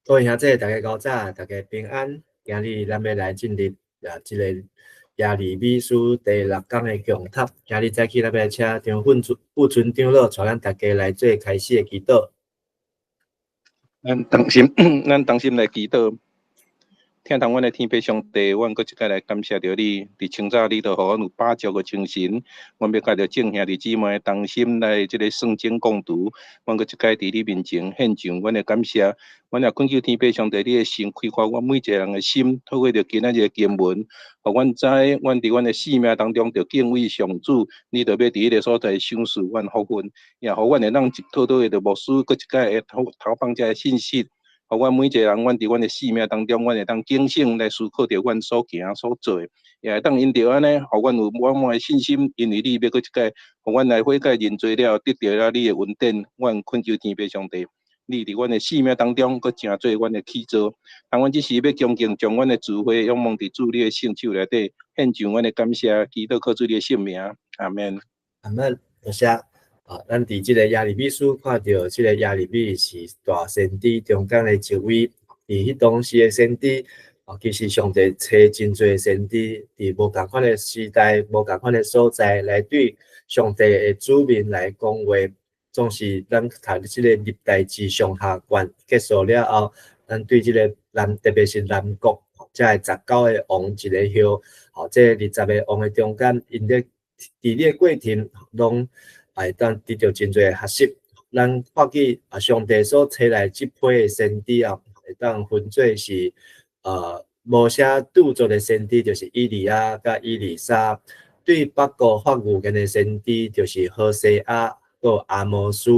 各位兄弟，大家早，大家平安。今日咱欲來進入這个耶利米書第六章的共讀。今日早起，咱欲來請張富春富春長老帶咱大家來做開始的祈禱。咱同心，咱同心來祈禱。疼痛阮的天父上帝，阮閣一擺來感謝著你。佇清早，你就予阮有飽足的精神。阮欲佮著眾兄弟姊妹同心來這個聖經共讀。阮閣一擺佇你面前獻上阮的感謝。阮也懇求天父上帝，你的聖開發阮每一個人的心，透過著今仔日的經文，予阮知，阮佇阮的生命當中著敬畏上主，你著欲佇彼个所在賞賜阮福分，也予阮會當一套套的牧師閣一擺會投放這个信息。予阮每一個人，阮佇阮的生命當中，阮會當警醒來思考著阮所行所做，也會當因著按呢，予阮有滿滿的信心，因為你欲閣一擺，予阮來悔改認罪了，得著了你的恩典。阮懇求天父上帝，你佇阮的生命當中，閣成做阮的起座。當阮這時欲恭敬將阮的聚會仰望佇主你的聖手內底，獻上阮的感謝，祈禱靠主你的聖名，阿們。阿們，多謝。啊，咱佇這个耶利米書看著，這个耶利米是大先知中間的一位。佇彼當時的先知，啊，其實上帝差真濟先知，佇無仝款的時代、無仝款的所在，來對上帝的子民來講話。總是咱讀這个歷代志上下卷結束了後，咱對這个南，特別是南國，這个19个王一个號，吼，這20个王的中間，𪜶咧佇咧過程攏會當得著真濟學習。咱看見啊，上帝所差來這批的先知啊，會當分做是無寫著作的先知，就是以利亞佮以利沙；對北國發預言的先知，就是何西阿佮阿摩司，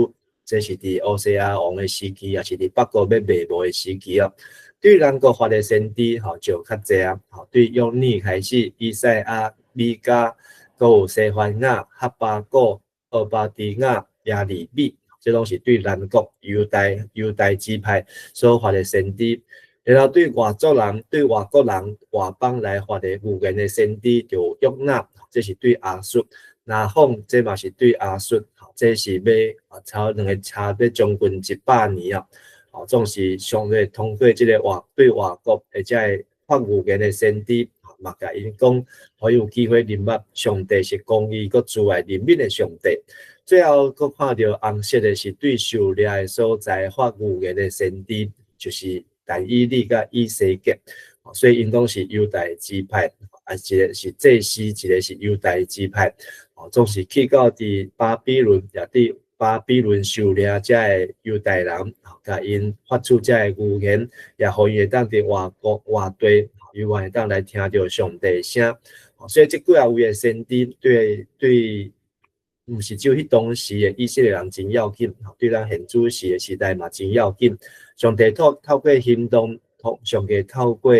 這是佇烏西亞王的時期，也是佇北國欲滅亡的時期啊。對南國發的先知，吼就較濟啊，吼對約尼開始，以賽亞、米迦，閣有西番雅、哈巴谷、俄巴底亞、耶利米，這攏是對南國猶大猶大支派所發的先知。然後對外族人、對外國人、外邦來發的預言的先知，就約拿，這是對亞述；拿鴻，這嘛是對亞述，這是欲差兩个差欲將近100年啊！哦，總是上帝通過這个外對外國或者會發預言的先知，嘛共𪜶講，予伊有機會認捌上帝是公義、閣慈愛、憐憫的上帝。最後，閣看著紅色的是對受掠的所在發預言的先知，就是但以理佮以西結，所以𪜶攏是猶大支派，啊，一个是祭司，一个是猶大支派，哦，總是去到佇巴比倫，也佇巴比倫受掠遮的猶大人，共𪜶發出遮的預言，也予𪜶會當佇外國外地，猶原會當來聽著上帝的聲。所以這幾仔位的先知對對，毋是只有彼當時的以色列人真要緊，對咱現主時的時代嘛真要緊。上帝透過行動，上帝透過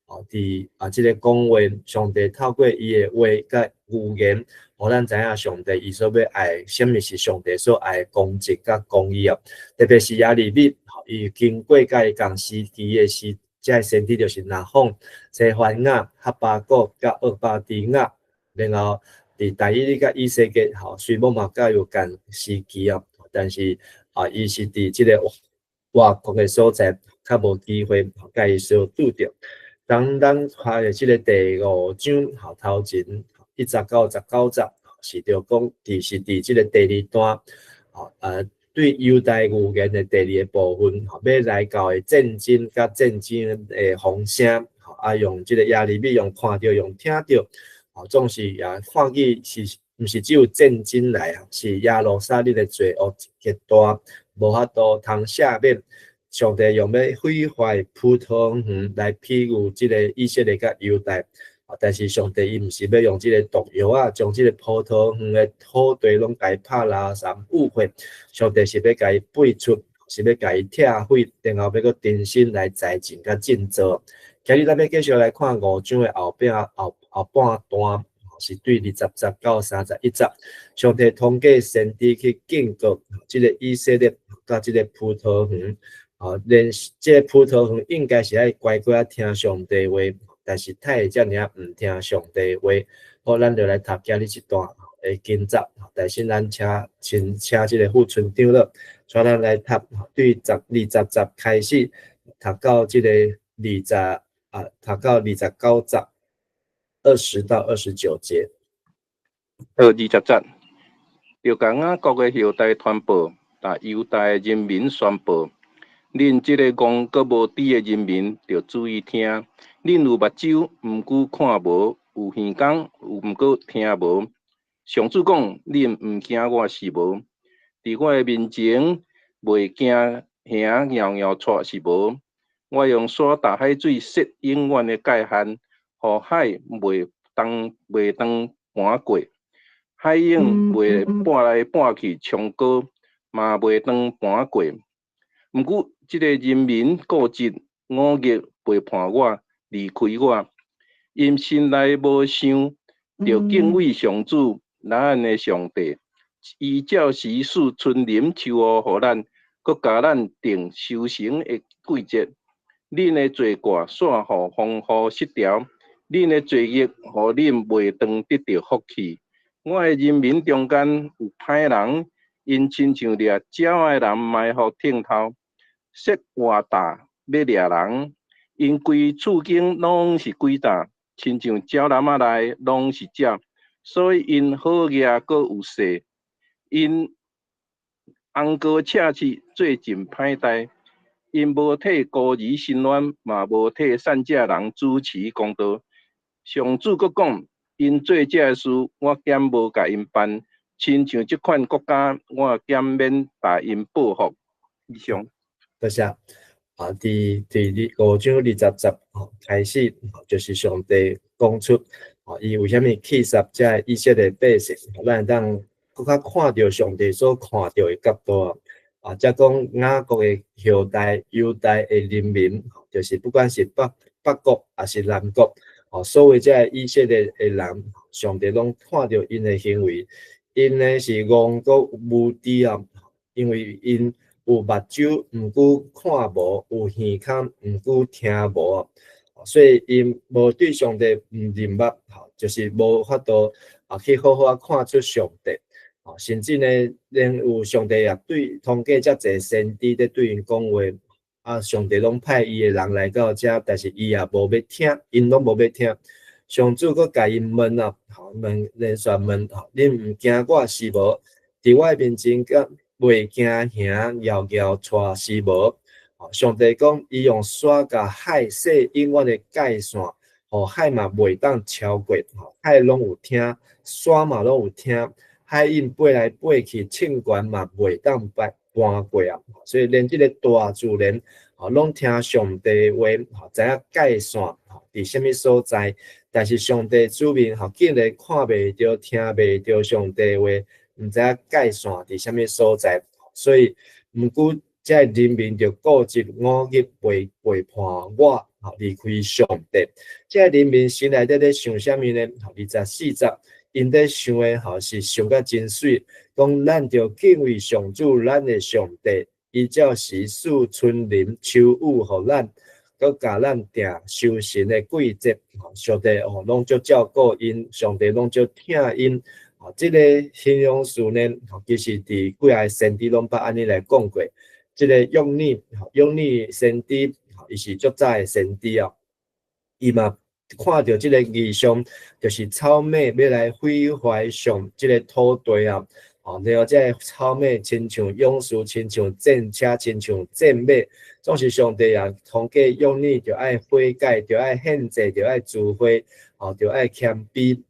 哦，佇啊這个講話，上帝透過伊的話佮預言，予咱知影上帝伊所欲愛，啥物是上帝所愛的公正佮公義哦。特別是耶利米，伊經過佮伊仝時期的時，這个先知就是拿鴻、西番雅、哈巴谷佮俄巴底亞，然後佇但以理佮以西結，吼，雖罔嘛佮有仝時期哦，但是啊，伊是佇這个外國的所在，較無機會佮伊相拄著。當咱看著這个第五章，吼，頭前1節到19節，是著講，佇是佇這个第二段，吼，對猶大預言的第二个部分，吼，欲來到的戰爭佮戰爭的風聲，吼，啊，用這个耶利米用看著，用聽著，吼，總是也看見是毋是只有戰爭來啊，是耶路撒冷的罪惡極大，無法度通赦免。上帝用欲毀壞葡萄園來比喻這个以色列佮猶大，但是上帝伊毋是欲用這个毒藥仔，將這个葡萄園的土地攏共伊拍爛三誤會。上帝是欲共伊廢出，是欲共伊拆毀，然後欲閣重新來栽種佮建造。今日咱欲繼續來看五章的後壁後後半段，是對20節到31節，上帝通過先知去警告這个以色列佮這个葡萄園。哦，連這个葡萄園應該是愛乖乖聽上帝話，但是太會遮爾仔毋聽上帝話。好，咱就來讀今日這段的經節。但是咱請先請這个富春長老，帶咱來讀對20節開始，讀到這個二十啊，讀到29節，20到29節。20節，著共雅各的後代傳報，共猶大的人民宣報。恁這个戇閣無知的人民，著注意聽。恁有目睭，毋過看無；有耳孔，毋過聽無。上主講：恁毋驚我是無？佇我的面前，袂驚熊搖搖掣是無？我用沙踏海水設永遠的界限，予海袂當盤過，海湧袂搬來搬去衝高，嘛袂當盤過。毋過，這个人民固執忤逆背叛我，離開我，𪜶心內無想著敬畏上主，咱的上帝，伊照時賜春霖秋雨予咱，閣共咱定收成的季節。恁的罪過煞予風雨失調，恁的罪孽予恁袂當得著福氣。我的人民中間有歹人，𪜶親像掠鳥的人埋伏聽候，設活鍬欲掠人，𪜶規處境攏是詭詐，親像鳥籠仔內攏是鳥，所以𪜶好額閣有勢，𪜶紅膏赤翅做盡歹代，𪜶無替孤兒伸冤，嘛無替散者人主持公道。上主閣講，𪜶做這个事，我敢無共𪜶辦？親像這款國家，我敢免共𪜶報復？以上。多謝。啊，佇5章20節吼開始，就是上帝講出，伊為啥物棄殺這以色列百姓，咱會當閣較看著上帝所看著的角度啊。啊，才講雅各的後代、猶大的人民，就是不管是北國抑是南國，哦，所有這个以色列的人，上帝攏看著𪜶的行為，𪜶呢是戇閣無知啊，因為𪜶有目睭，毋過看無；有耳孔，毋過聽無。所以𪜶無對上帝毋認捌，就是無法度啊去好好啊看出上帝。甚至呢，連有上帝也對通過遮濟先知咧對𪜶講話，啊，上帝攏派伊的人來到遮，但是伊也無欲聽，𪜶攏無欲聽。上主閣共𪜶問啊，問連續問，恁毋驚我是無？佇我面前敢袂驚熊搖搖掣是無？上帝講，伊用沙共海設永遠的界線，予海嘛袂當超過，海攏有聽，沙嘛攏有聽，海湧飛來飛去，衝懸嘛袂當搬過啊！所以連這个大自然，攏聽上帝話，知影界線佇啥物所在。但是上帝子民，竟然看袂著、聽袂著上帝話，毋知影界線佇啥物所在。所以，毋過這个人民就固執忤逆背叛我，離開上帝。這个人民心內底咧想啥物呢？24節，𪜶咧想的是想甲真媠，講咱著敬畏上主，咱的上帝，伊照時賜春霖秋雨予咱，閣共咱定收成的季節。上帝哦，攏足照顧𪜶，上帝攏足疼𪜶。哦，這个形容詞呢，其實佇幾个先知攏捌按呢來講過。這个約拿，約拿先知，伊是足早的先知哦。伊嘛看著這个異象，就是草馬欲來毀壞上這个土地啊。哦，然後這个草馬親像勇士，親像戰車，親像戰馬，總是上帝啊，通過約拿著愛悔改，著愛獻祭，著愛聚會，哦，著愛謙卑。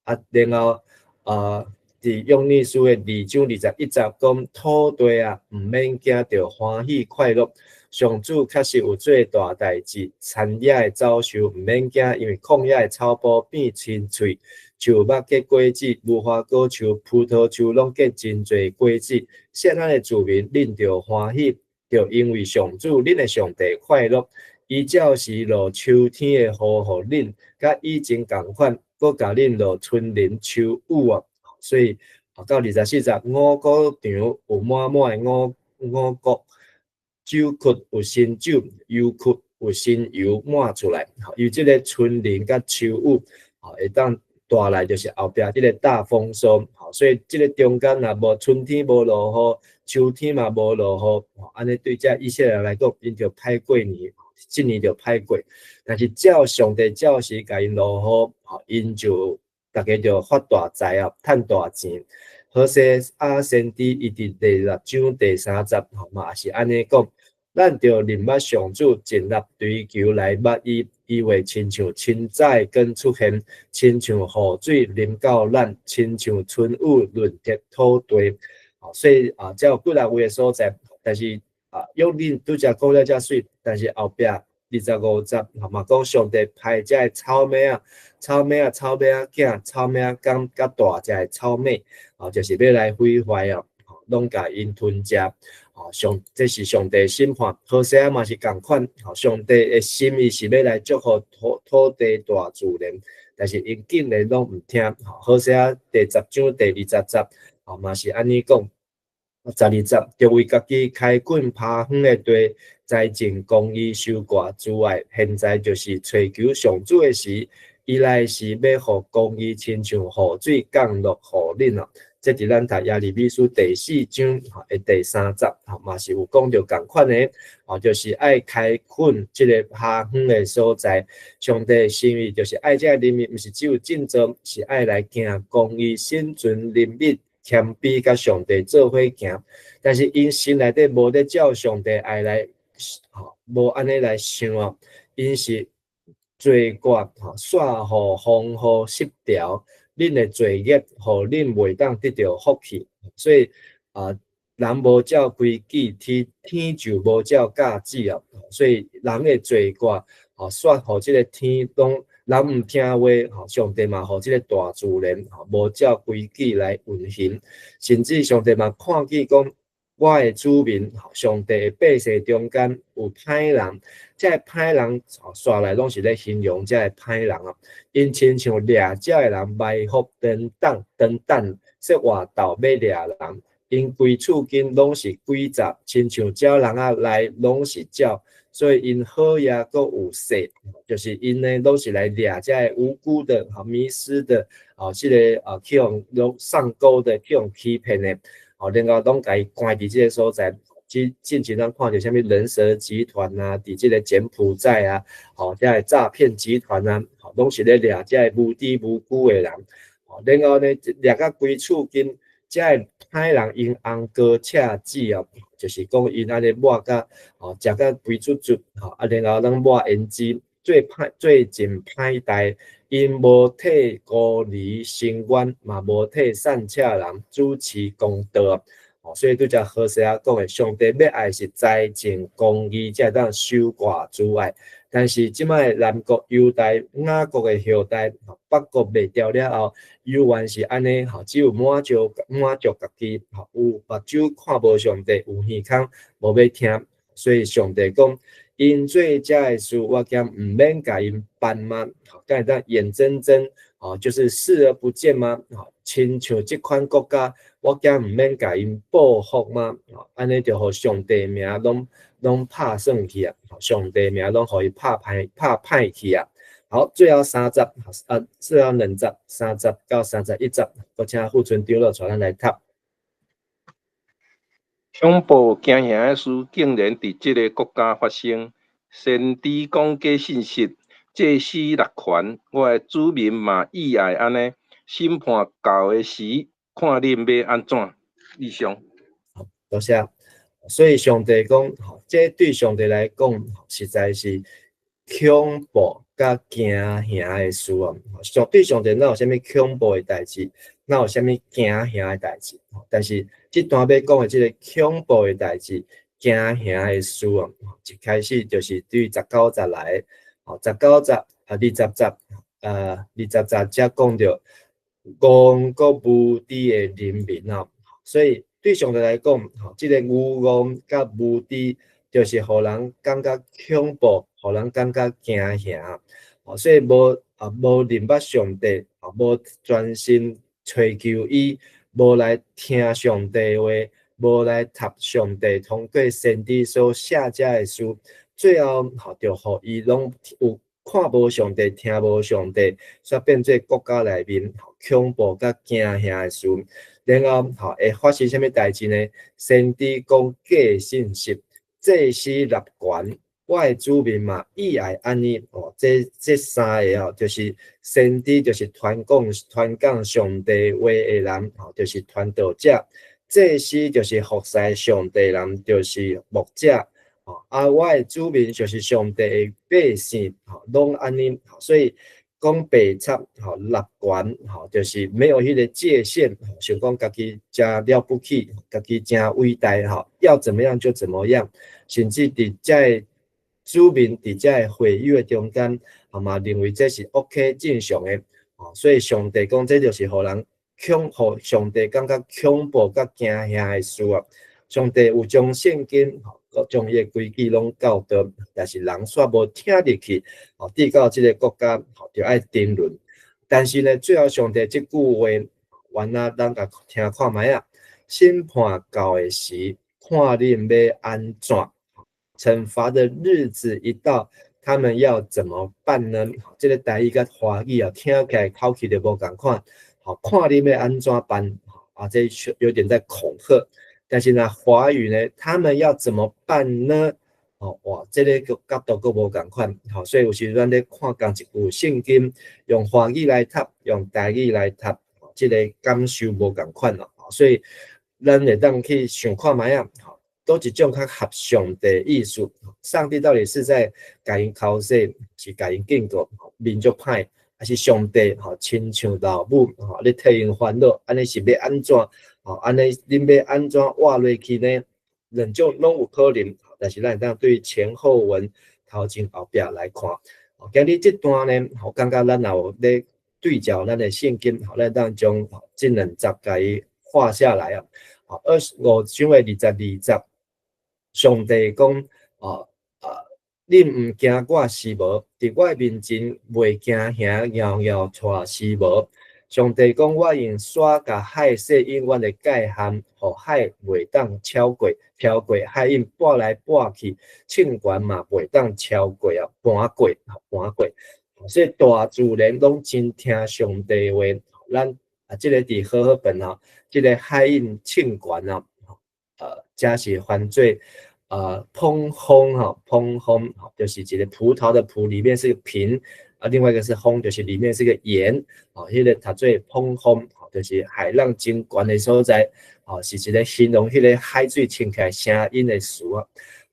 啊，然後啊，佇約拿書的2章21節講，土地啊，毋免驚，著歡喜快樂。上主確實有做大代誌，田野的走獸毋免驚，因為曠野的草埔變青翠，樹木結果子，無花果樹、葡萄樹攏結真濟果子。錫安的子民，恁著歡喜，著因為上主恁的上帝快樂。伊照時落秋天的雨予恁，佮以前仝款，閣共恁落春霖秋雨啊。所以到24節，五穀場有滿滿的五穀，酒窟有新酒，油窟有新油滿出來。由這个春霖佮秋雨，會當帶來就是後壁這个大豐收。所以這个中間若無春天無落雨，秋天嘛無落雨，按呢對這以色列人來講，𪜶就歹過年，這年就歹過。但是照上帝照時共𪜶落雨，吼，𪜶就逐家就發大財啊，趁大錢。何西阿先知伊佇第六章第三節，吼嘛是按呢講，咱著認捌上主，盡力追求來捌伊，伊會親像清早的光出現，親像雨水臨到咱，親像春雨潤澤土地。所以啊，這有幾若位的所在，但是啊，約翰拄才講了遮媠，但是後壁25節，嘛講上帝派這个草蜢仔、草蜢仔、草蜢仔囝、草蜢仔公較大隻的草蜢，哦，就是欲來毀壞哦，攏共𪜶吞食。哦，這是上帝審判，何西阿嘛是仝款，吼，上帝的心意是欲來祝福土地大自然，但是𪜶竟然攏毋聽。何西阿第十章第二十節，吼嘛是按呢講，12節，著為家己開墾麃園的地，栽種公義，收割慈愛。現在就是揣求上主的時，伊來是欲予公義親像雨水降落予恁哦。這佇咱讀耶利米書第四章的第三節，吼嘛是有講著仝款的，吼，就是愛開墾這個麃園的所在。上帝的心意就是愛這个人民，毋是只有振作，是愛來行公義、心存憐憫、謙卑，佮上帝做伙行。但是𪜶心內底無咧照上帝愛來，吼，無按呢來想哦，𪜶是罪過，吼，煞予風雨失調。恁的罪孽，予恁袂當得著福氣，所以啊，人無照規矩，天天就無照教旨啊，所以人的罪過，吼，煞予這个天攏人毋聽話，吼，上帝嘛予這个大自然，吼，無照規矩來運行，甚至上帝嘛看見講，我的子民，上帝的百姓中間有歹人，這个歹人煞來攏是咧形容這个歹人啊，𪜶親像掠鳥的人埋伏當等當等，設活斗欲掠人，𪜶規厝間攏是詭詐，親像鳥籠仔內攏是鳥，所以𪜶好也閣有勢，就是𪜶呢攏是來掠這个無辜的、迷失的，哦，這个啊去予攏上鈎的、去予欺騙的。哦，然後攏共伊關佇這个所在，之前咱看著啥物人蛇集團啊，佇這个柬埔寨啊，吼，這个詐騙集團啊，吼，攏是咧掠這个無知無辜的人，吼，然後呢，掠甲規厝間，這个歹人𪜶紅膏赤舌哦，就是講𪜶按呢抹甲，吼，食甲肥嘟嘟，吼，啊，然後攏抹胭脂，做歹做盡歹代。𪜶無替孤兒伸冤，嘛無替散赤人主持公道，哦，所以拄才何西阿講的，上帝欲愛是栽種公義，才會當收割慈愛。但是這擺南國猶大雅各的後代，北國滅掉了後，猶原是按呢，吼，只有滿足滿足家己，吼，有目睭看無上帝，有耳孔無欲聽，所以上帝講，𪜶做這个事，我敢毋免共𪜶辦嗎？敢會當眼睜睜，哦，就是視而不見嗎？吼，親像這款國家，我敢毋免共𪜶報復嗎？按呢就予上帝名攏攏拍算去啊！上帝名攏予伊拍歹拍歹去啊！好，最後三節，啊，最後兩節，30節到31節，閣請富春長老帶咱來讀。恐怖驚嚇的事竟然佇這个國家發生，先知講假信息，祭司掠權，我的子民嘛意愛按呢，審判到的時，看恁欲按怎？以上。好，多謝。所以上帝講，這對上帝來講，實在是恐怖佮驚嚇的事哦。上對上帝哪有啥物恐怖的代誌？哪有啥物驚嚇的代誌？但是這段欲講的這个恐怖的代誌、驚嚇的事哦，一開始就是對19節來，哦，19節啊，二十節，二十節才講著戇閣無知的人民哦，所以對上帝來講，吼，這个愚戇佮無知，就是予人感覺恐怖，予人感覺驚嚇，哦，所以無啊無認捌上帝，啊無專心揣求伊，無來聽上帝話，無來讀上帝通過先知所寫這个事，最後吼就予伊攏有看無上帝，聽無上帝，煞變做國家內面恐怖佮驚嚇的事。然後吼會發生啥物代誌呢？先知講假信息，祭司立權，我的子民嘛意愛按呢哦，這三个哦，就是先知，就是傳講上帝話的人，吼，就是傳道者；祭司就是服侍上帝人，就是牧者。吼，啊，我的子民就是上帝的百姓，吼，攏按呢，所以講白賊，吼，立權，吼，就是沒有彼个界限，想講家己誠了不起，家己誠偉大，吼，要怎麼樣就怎麼樣，甚至佇遮个子民佇遮个會友的中間，吼嘛認為這是 OK 正常的，吼，所以上帝講這就是予人恐，予上帝感覺恐怖佮驚嚇的事啊。上帝有將聖經，吼，將伊的規矩攏教導，但是人煞無聽入去，吼，直到這個國家，吼，著愛沉淪。但是呢，最後上帝這句話，原來咱共聽看覓仔，審判到的時，看恁欲按怎？懲罰的日子一到，他們要怎麼辦呢？這个台語佮華語啊，聽起來口氣就無仝款。吼，看恁欲按怎辦？啊，這有點在恐嚇。但是呢，華語呢，他們要怎麼辦呢？哦，哇，這个角度閣無仝款。吼，所以有時咱咧看仝一句聖經，用華語來讀，用台語來讀，這个感受無仝款咯。所以咱會當去想看覓仔。佗一種較合上帝意思，上帝到底是在共𪜶剾洗，是共𪜶警告民族歹，還是上帝吼親像老母吼咧替𪜶煩惱？按呢是欲按怎？吼，按呢恁欲按怎活落去呢？兩種攏有可能，但是咱會當對前後文頭前後壁來看。今日這段呢，我感覺咱若有咧對照咱的聖經，吼，咱當將這兩節共伊畫下來啊。25章的22節。上帝講：哦，啊，恁毋驚我是無？佇我面前袂驚嚇，搖搖掣是無？上帝講：我用沙共海設永遠的界限，予海袂當超過，超過海湧撥來撥去，銃懸嘛袂當超過啊，搬過，搬過。所以大自然攏真聽上帝話。咱啊，這个佇和合本吼，這个海湧銃懸啊，這是翻做膨風吼，膨風就是一个葡萄的葡裡面是個瓶，啊，另外一個是風，就是裡面是個鹽，哦，彼个讀做膨風，就是海浪真懸的所在，哦，是一个形容彼个海水衝起來聲音的詞啊，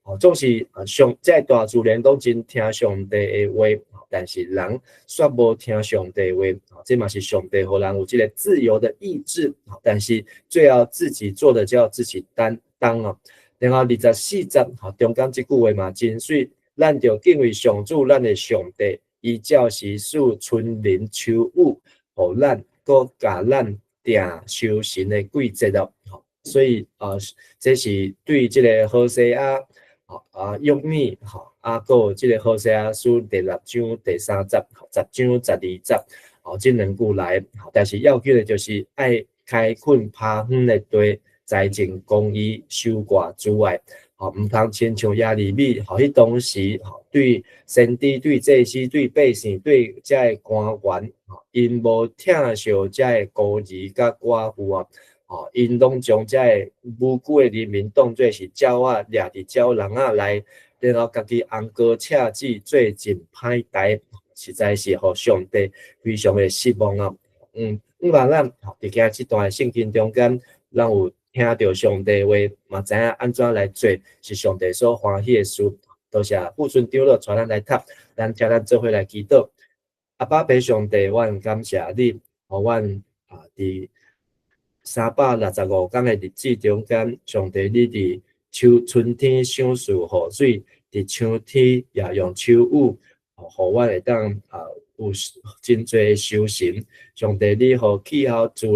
哦，總是上這大自然攏真聽上帝的話，但是人煞無聽上帝話，這嘛是上帝予人有這个自由的意志，但是最後自己做的就要自己擔當哦。然後24節，吼，中間這句話嘛真媠，咱著敬畏上主，咱的上帝，伊照時賜春霖秋雨，予咱，閣共咱定收成的季節咯。所以啊，這是對這个何西阿，啊約米，吼，啊，閣有這个何西阿書第六章第三節、10章12節，哦，這兩句來，但是要緊的就是愛開墾拋荒的地。栽種公義，收割慈愛，吼，毋通親像耶利米，吼，彼當時，吼，對先知、對祭司、對百姓、對遮个官員，吼，𪜶無疼惜遮个孤兒佮寡婦啊，吼，𪜶攏將遮个無辜的人民當做是鳥仔，掠佇鳥籠仔內，然後家己甕膏赤子做盡歹代，實在是予上帝非常的失望啊。毋過咱佇今這段聖經中間，咱有聽著上帝話，嘛知影按怎來做是上帝所歡喜的事。多謝富春長老帶咱來讀，咱請咱做伙來祈禱。阿爸父上帝，阮感謝你，予阮啊佇365工的日子中間，上帝你佇秋春天賞賜雨水，佇秋天也用秋雨，予阮會當啊有真濟的收成。上帝，你予氣候自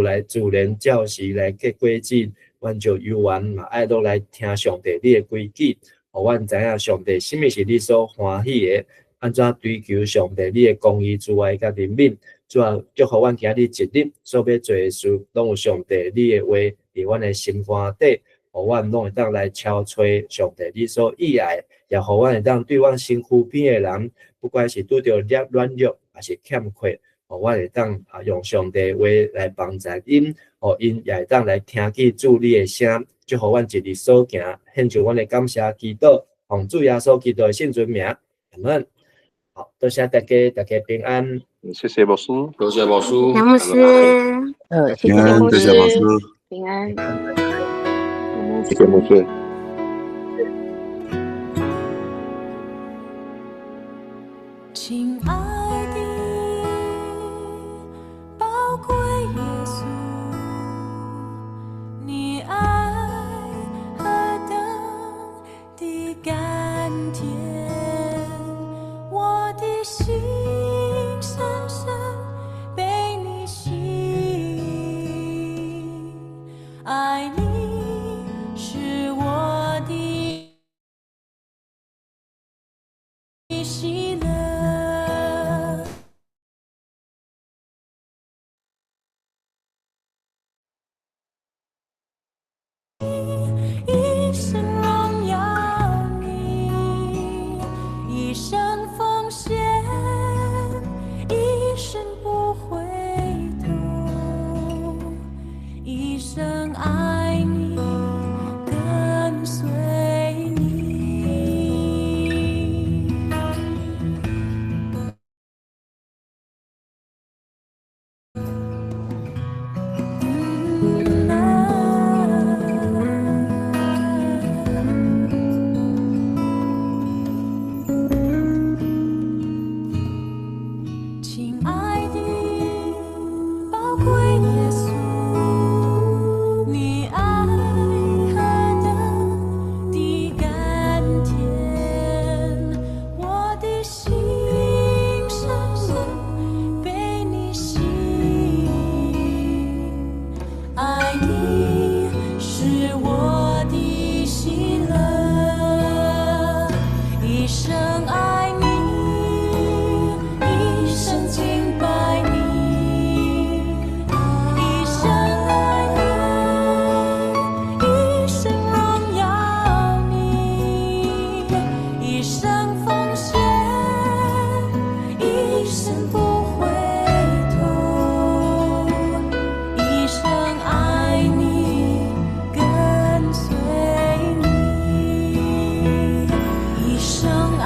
然照時來結果子，阮就猶原嘛愛落來聽上帝你的規矩，予阮知影上帝啥物是你所歡喜的，按怎追求上帝你的公義、慈愛佮憐憫。主啊，祝福阮今日一日所欲做的事，攏有上帝你的話佇阮的心肝底，予阮攏會當來敲揣上帝你所意愛，也予阮會當對阮身軀邊的人，不管是拄著軟弱，抑是欠缺，哦，阮會當啊用上帝話來幫助𪜶，予𪜶也會當來聽見主你的聲，祝福阮一日所行，獻上阮的感謝祈禱，奉主耶穌基督的聖尊名，阿門。好，多謝大家，大家平安。謝謝牧師，多謝牧師，楊牧師，謝謝牧多謝牧師，師。平安。謝謝牧師。親愛的寶貴耶穌，你愛何等的甘甜，我的心深深被你吸引，愛你是我的喜樂。一生榮耀你，一生奉獻，一生不回頭，一生愛你，跟隨你。親愛的寶貴耶穌，你愛何等的甘甜，我的心深深被你吸引，愛你是我的喜樂，一生愛你，一生敬拜你，一生愛你，一生榮耀你，一生奉獻，一生不回頭，一生愛你，跟隨你，一生愛